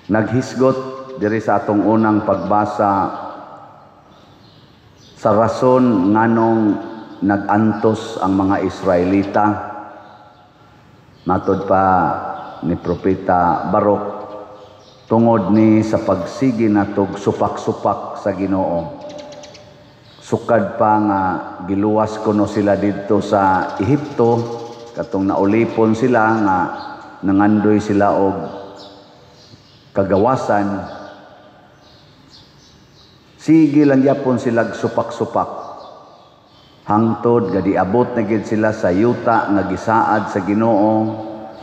Naghisgot diri sa atong unang pagbasa sa rason nganong nag-antos ang mga Israelita. Matod pa ni Propeta Barok, tungod ni sa pagsigi natog supak-supak sa Ginoo. Sukad pa nga giluwas kuno sila didto sa Ehipto, katong naulipon sila nga nangandoy sila og kagawasan, sige lang gyapon sila supak-supak hangtod nga diabot na gid sila sa yuta nga gisaad sa Ginoo,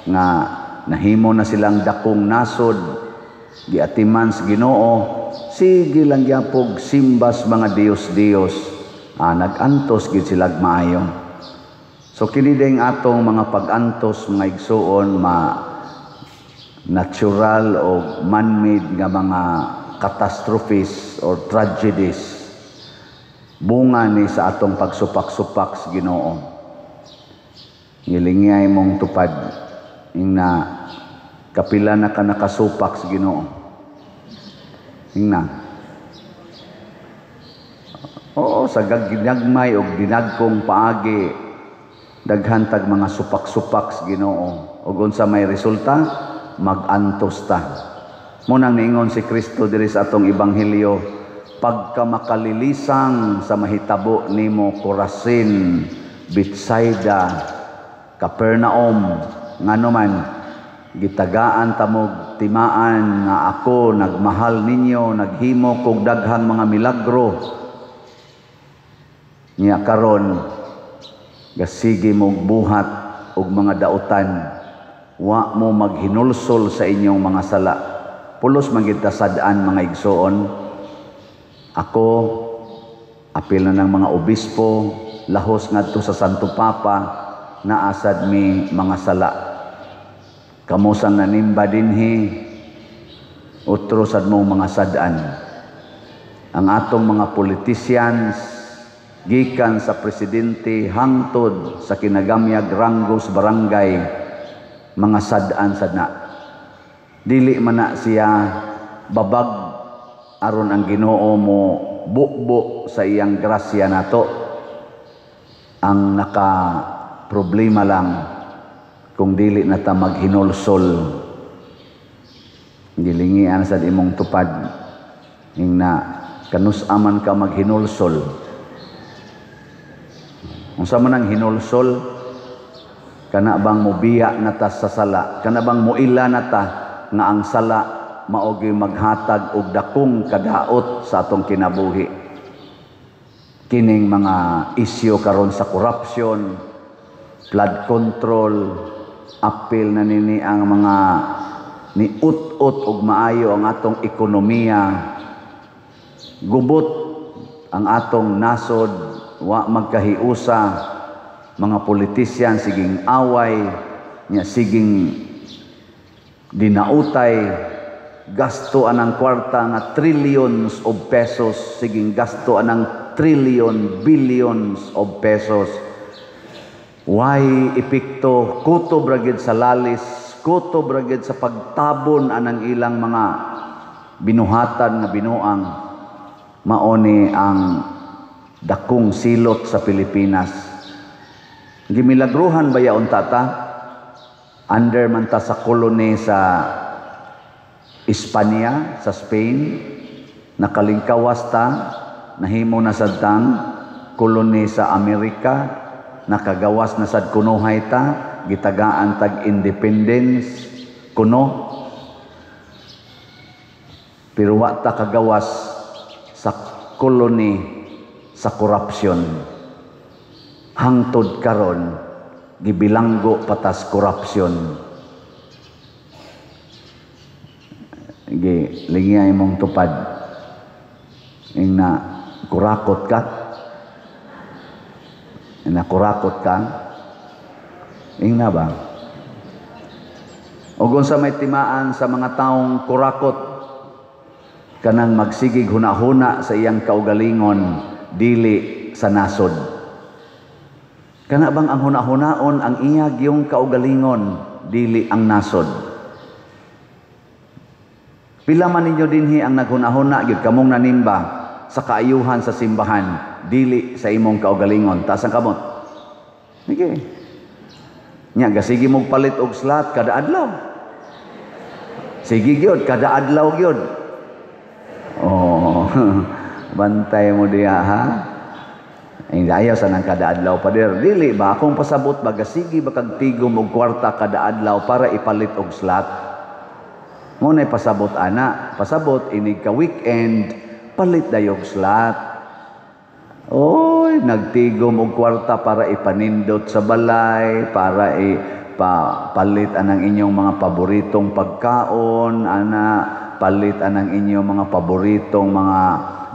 nga nahimo na silang dakong nasod, giatiman sa Ginoo, sige lang gyapog simbas mga Diyos-Diyos, nag-antos gid sila maayo. So kini ding atong mga pag-antos, mga igsuon, ma natural o man-made nga mga catastrophes or tragedies, bunga ni sa atong pagsupak-supak sa Ginoo. Ngilingay mong tupad ingna, kapila na ka nakasupak sa Ginoo? Ingna. Oo, sa ginagmay og dinagkong paagi, daghan tag mga supak-supak sa Ginoo. Ug unsa may resulta? Mag-antos ta. Munang niingon si Kristo diri sa atong ebanghelyo, pagka makalilisang sa mahitabo nimo, Corazin, Bethsaida, Capernaum, ngano man gitagaan tamog timaan nga ako nagmahal ninyo, naghimo kog daghang mga milagro, nya karon gasige mog buhat og mga dautan, wa mo maghinulsol sa inyong mga sala. Pulos man gid ta sad-an, mga igsoon. Ako, apil na ng mga obispo, lahos ngadto sa Santo Papa, naasad mi mga sala. Kamo sang nanimba dinhi, utro sad mo mga sad-an. Ang atong mga politicians, gikan sa presidente hangtod sa kinagamyag ranggo sa barangay, mga sad-an sad na. Dili man na siya babag aron ang Ginoo mo bukbo sa iyang grasya nato. Ang naka problema lang kung dili na ta maghinulsol. Gilingian sa imong tupad ingna, kanus aman ka maghinulsol? Unsa man ang hinulsol? Kana bang mobiya na ta sa sala? Kana bang moila na ta nga ang sala mao gyud maghatag og dakong kadaot sa atong kinabuhi? Kining mga isyu karon sa corruption, flood control, apil na nini ang mga ni ut-ut og maayo ang atong ekonomiya, gubot ang atong nasod, wa magkahiusa, mga politisyan siging away nya, siging dinautay, gasto anang kwarta nga trillions of pesos, siging gasto anang trillion billions of pesos. Why epekto, kutob ra gid sa lalis, kutob ra gid sa pagtabon anang ilang mga binuhatan nga binuang. Mao ni ang dakong silot sa Pilipinas. Gimilagruhan ba yaon ta ta? Under man ta sa kolony sa Espanya, sa Spain, nakalingkawas ta, nahimo na sad tang kolony sa Amerika, nakagawas na sad kunuhay ta, gitagaan tag independence kuno. Pero wa ta kagawas sa kolony sa corruption. Hangtod karon gibilanggo patas corruption. Gi lingiyay mong tupad ingna, kurakot ka? Ingna, kurakot ka? Ingna ba? O kung sa may timaan sa mga taong kurakot, kanang magsigig hunahuna sa iyang kaugalingon, dili sa nasod. Kana bang ang hunahunaon ang iya yung kaugalingon, dili ang nasod. Pila man ninyo dinhi ang naghunahuna gyud kamong nanimba sa kaayuhan sa simbahan, dili sa imong kaugalingon? Taas ang kamot. Sige. Nya gasige mong palit og slot kada adlaw. Sige gyud, kada adlaw gyud. Oh, bantay mo diha, ha. Ay, ayaw sa nang kada adlaw, pader. Dili ba akong pasabot ba, gasige ba kag tigom og kwarta kada adlaw para ipalit og slot? Mo na pasabot ana, pasabot inig ka weekend palit dayog slot. Oy, nagtigom og kwarta para ipanindot sa balay, para ipalit anang inyong mga paboritong pagkaon, ana, palit anang inyong mga paboritong mga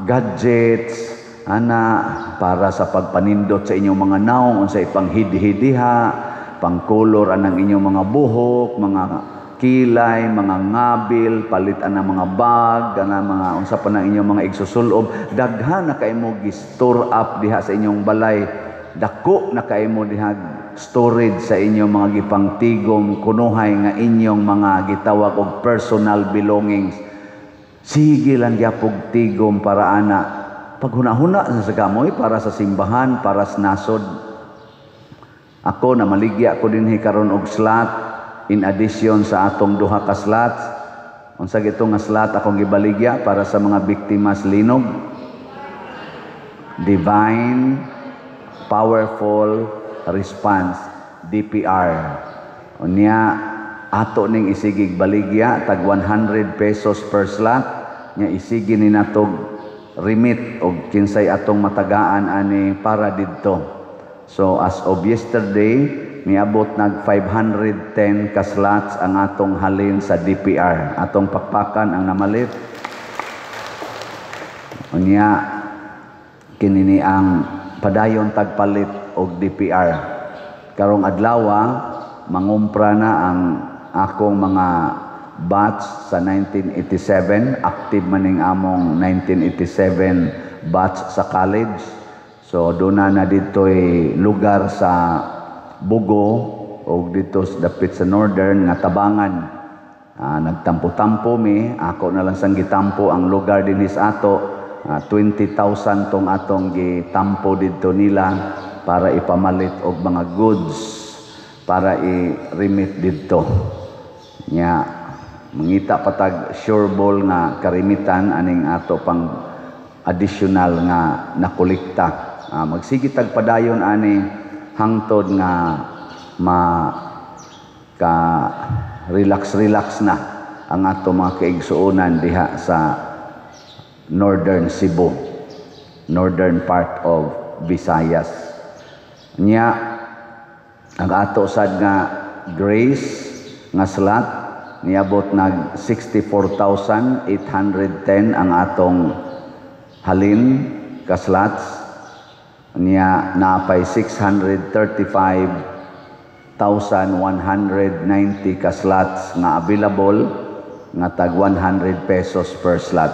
gadgets, ana, para sa pagpanindot sa inyong mga naong, unsa ipanghidhidiha, pangkolor anang inyong mga buhok, mga kilay, mga ngabil, palit anang mga bag, ana, mga unsa pa nang inyong mga igsusulob. Daghan na kay mo gi-store up diha sa inyong balay. Dako na kay mo diha storage sa inyong mga gipangtigom kunuhay nga inyong mga gitawag og personal belongings. Sige lang gyapog tigom para ana. Paghuna-huna sa gamoy para sa simbahan, para sa nasod. Ako na maligya ko dinhi karon og slot in addition sa atong duha ka slots. Unsa gito nga slot akong gibaligya para sa mga biktima sa linog? Divine Powerful Response, DPR. Unya ato ning isigig baligya tag 100 pesos per slot nya, isigi ni natog remit og kinsay atong matagaan ani para didto. So as of yesterday, miabot nag 510 ka slots ang atong halin sa DPR. Atong pakpakan ang namalit. Unya kini ni ang padayon tagpalit og DPR. Karong adlaw mangumpra na ang akong mga batch sa 1987. Active maning among 1987 batch sa college. So doon na dito'y lugar sa Bugo o dito sa dapit sa Northern nga tabangan. Nagtampo-tampo mi, ako na lang sang gitampo ang lugar dinhi sa ato. 20,000 tong atong gitampo didto nila para ipamalit og mga goods para i-remit didto. Nya mangita patag sure ball nga karimitan aning ato pang additional nga nakolekta. Magsige tag padayon ani hangtod nga ma ka relax relax na ang ato mga kaigsuonan diha sa Northern Cebu, northern part of Visayas. Nya ang ato sad nga Grace nga slot niabot nag 64,810 ang atong halin ka slots. Niya naapay 635,190 ka slots nga available nga tag 100 pesos per slot.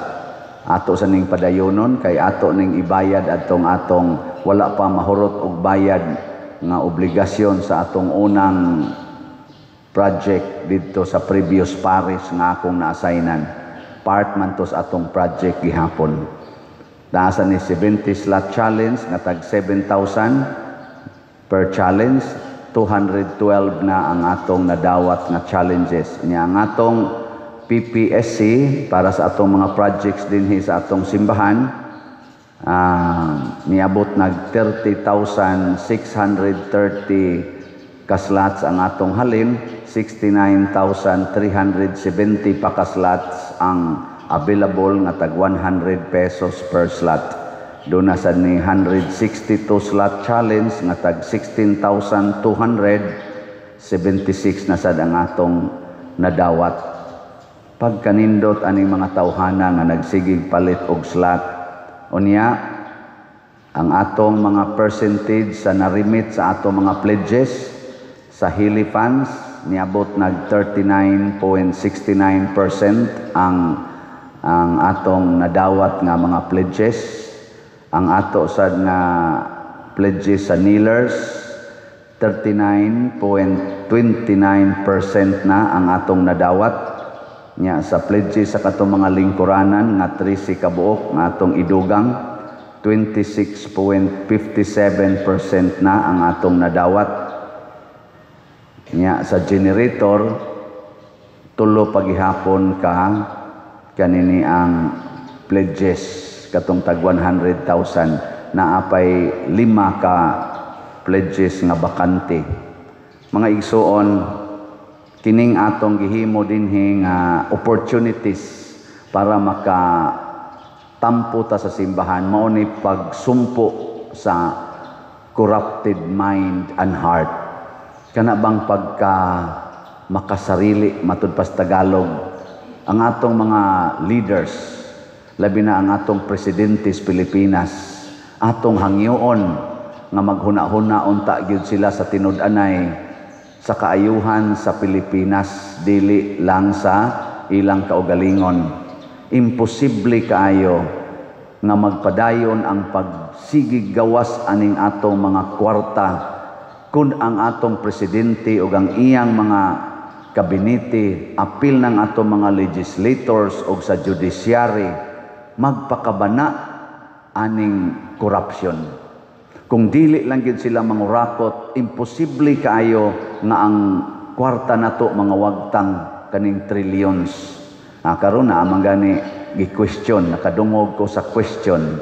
Ato sa ning padayonon kay ato ning ibayad adtong atong wala pa mahurot og bayad nga obligasyon sa atong unang project didto sa previous parish nga akong na-assignan. Part man to sa atong project gihapon. Nasa ni 70 slot challenge nga tag 7,000 per challenge, 212 na ang atong nadawat nga challenges. Nya ang atong PPSC para sa atong mga projects dinhi sa atong simbahan, niabot nag 30,630 ka slots ang atong halin, 69,370 pa ka slots ang available nga tag 100 pesos per slot. Doon na sad ni 162 slot challenge nga tag 16,276 na sad ang atong nadawat. Pagkanindot aning mga tawhana nga nagsigig palit og slot. Unya ang atong mga percentage sa narimit sa atong mga pledges sa Healy Funds niabot nag 39.69% ang atong nadawat nga mga pledges. Ang ato sad nga pledges sa kneelers, 39.29% na ang atong nadawat. Nya sa pledges sa katong mga lingkuranan nga 13 ka buok nga atong idugang, 26.57% na ang atong nadawat. Nya sa generator, 3 pagihapon ka kanini ang pledges katong tag 100,000, naapay lima ka pledges nga bakante. Mga igsuon, kining atong gihimo dinhi nga opportunities para maka tampo ta sa simbahan, mao ni pagsumpo sa corrupted mind and heart. Kana bang pagka makasarili, matud pas Tagalog, ang atong mga leaders, labi na ang atong presidente sa Pilipinas, atong hangyoon nga maghuna-huna unta gyud sila sa tinud-anay sa kaayuhan sa Pilipinas, dili lang sa ilang kaugalingon. Imposible kaayo nga magpadayon ang pagsigig gawas aning atong mga kwarta kung ang atong presidente o ang iyang mga kabinete, apil ng atong mga legislators o sa judiciary, magpakabana aning corruption. Kung dili lang gid sila mangurakot, imposible kaayo nga ang kwarta nato mga wagtang kaning trillions. Karon na amang gani gi-question, nakadungog ko sa question.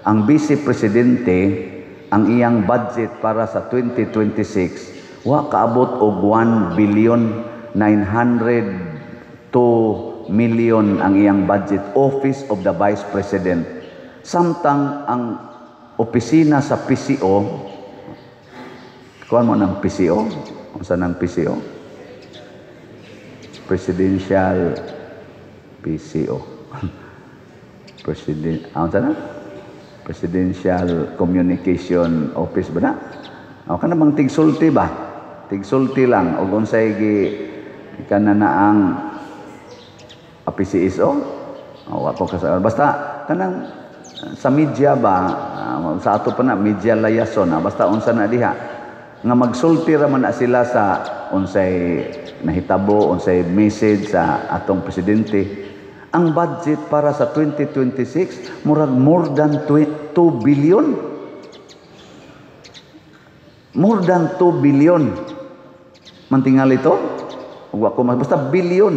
Ang vice presidente, ang iyang budget para sa 2026 wa kaabot og 1 billion, 902 million ang iyang budget, Office of the Vice President. Samtang ang opisina sa PCO, kuan mo ng PCO? Unsa ng PCO? Presidential PCO. President, unsa na? Presidential Communication Office ba na? O kana bang tigsulti ba? Tigsulti lang og unsay gi kana na ang PCSO? O ako kasi basta kanang sa media ba, sa ato pa na media liaison, basta unsa na diha nga magsulti ra man na sila sa unsay nahitabo, unsay message sa atong presidente. Ang budget para sa 2026 murag more than 2 billion. More than 2 billion. Mantingal ito? Wa ko mas basta billion.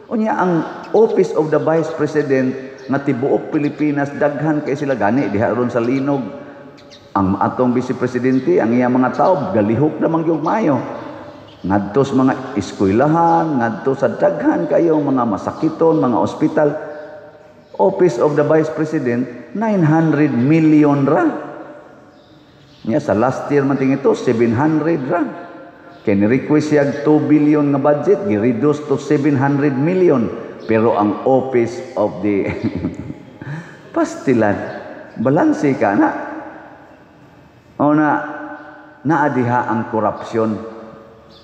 Unya ang Office of the Vice President nga tibuok Pilipinas daghan kay sila gani diha ron sa linog. Ang atong vice presidente, ang iyang mga tao galihok na man gyud maayo. Ngadto sa mga eskwelahan, ngadto sa daghan kayo mga masakiton, mga ospital. Office of the Vice President, 900 million ra. Nya sa last year man ito, 700 ra. Kay ni-request siya 2 billion nga budget, gi-reduce to 700 million. Pero ang Office of the pastilan, balanse ka na. O na, naadiha ang korupsyon.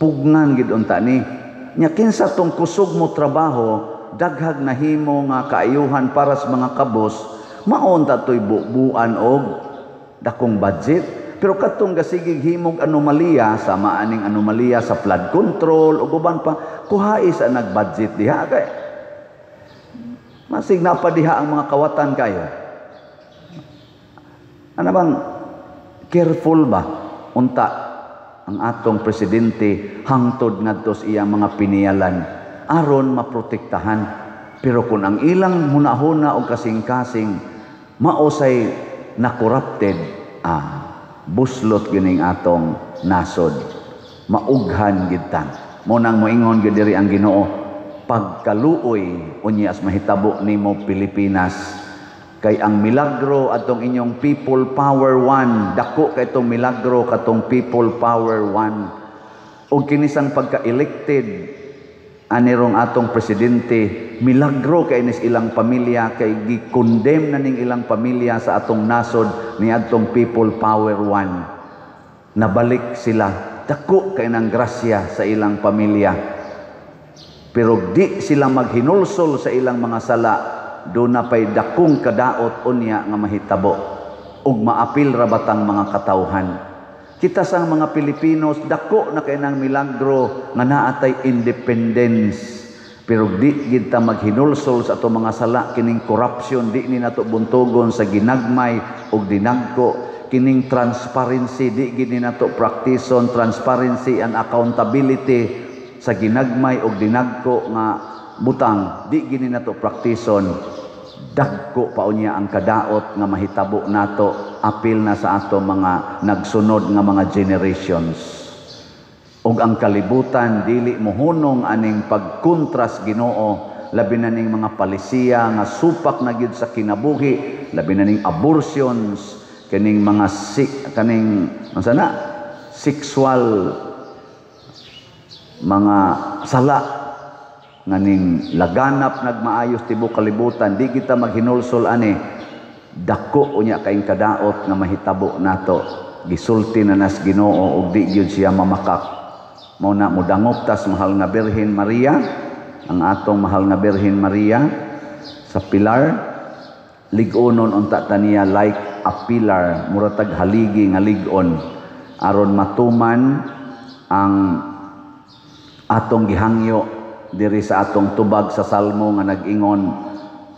Pugnan gid unta ni. Nya kinsa tong kusog mo trabaho, daghag nahimo nga kaayuhan para sa mga kabos, maunta to'y bubuan og dakong budget. Pero katong gasigig himog anomalya, sama aning anomalya sa flood control ug uban pa, kuhai sa nag-budget diha kay masig na pa diha ang mga kawatan kayo. Ano bang careful ba unta ang atong presidente hangtod ngadto sa iyang mga piniyalan aron maprotektahan. Pero kung ang ilang hunahuna o kasing-kasing maosay na corrupted, buslot gining atong nasod, maughan gid ta. Mo nang moingon gid diri ang Ginoo, pagkaluoy unya as mahitabo nimo Pilipinas, kay ang milagro atong inyong People Power 1, dako kay itong milagro katong People Power 1. Og kinisang pagka-elected anirong atong presidente, milagro kay nis ilang pamilya, kay gi-condemn na ning ilang pamilya sa atong nasod ni adtong People Power 1. Nabalik sila, dako kay nang grasya sa ilang pamilya. Pero di sila maghinulsol sa ilang mga sala, do na pay dakong kadaot unya nga mahitabo ug maapil ra batang mga katawhan. Kita sang mga Pilipinos, dako na kay nang milagro nga naatay independence. Pero di gid ta maghinulsol sa ato mga sala, kining corruption di ni nato buntugon sa ginagmay ug dinagko, kining transparency di gid ni nato praktison, transparency and accountability sa ginagmay ug dinagko nga butang di gid ni nato praktison, dagko pa unya ang kadaot nga mahitabo nato, apil na sa ato mga nagsunod nga mga generations. Ug ang kalibutan dili mohunong aning pagkontras Ginoo, labi na ning mga palisiya nga supak na gyud sa kinabuhi, labi na ning abortions, kaning mga kaning unsa na sexual mga sala nga ning laganap nagmaayos tibuok kalibutan. Di kita maghinulsol ani, dako unya kaing kadaot nga mahitabo nato. Gisulti na nas Ginoo ug di gyud siya mamakak. Mao na modangop tas mahal nga Birhen Maria, ang atong mahal nga Birhen Maria sa pilar, lig-onon unta ta niya like a pillar, mura tag haligi nga lig-on, aron matuman ang atong gihangyo diri sa atong tubag sa salmo nga nag-ingon,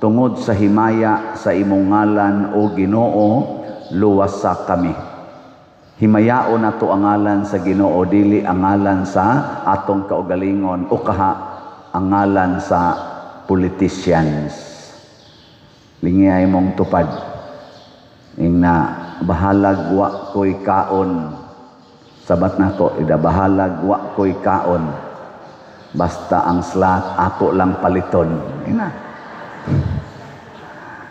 "Tungod sa himaya sa imong ngalan, o Ginoo, luwasa kami." Himayaon nato ang ngalan sa Ginoo, dili ang ngalan sa atong kaugalingon o kaha ang ngalan sa politicians. Lingiyay mong tupad. Ingna, "Bahalag wa ko'y kaon." Sabat nako, ida, "Bahalag wa ko'y kaon. Basta ang slot ako lang paliton." Ingna.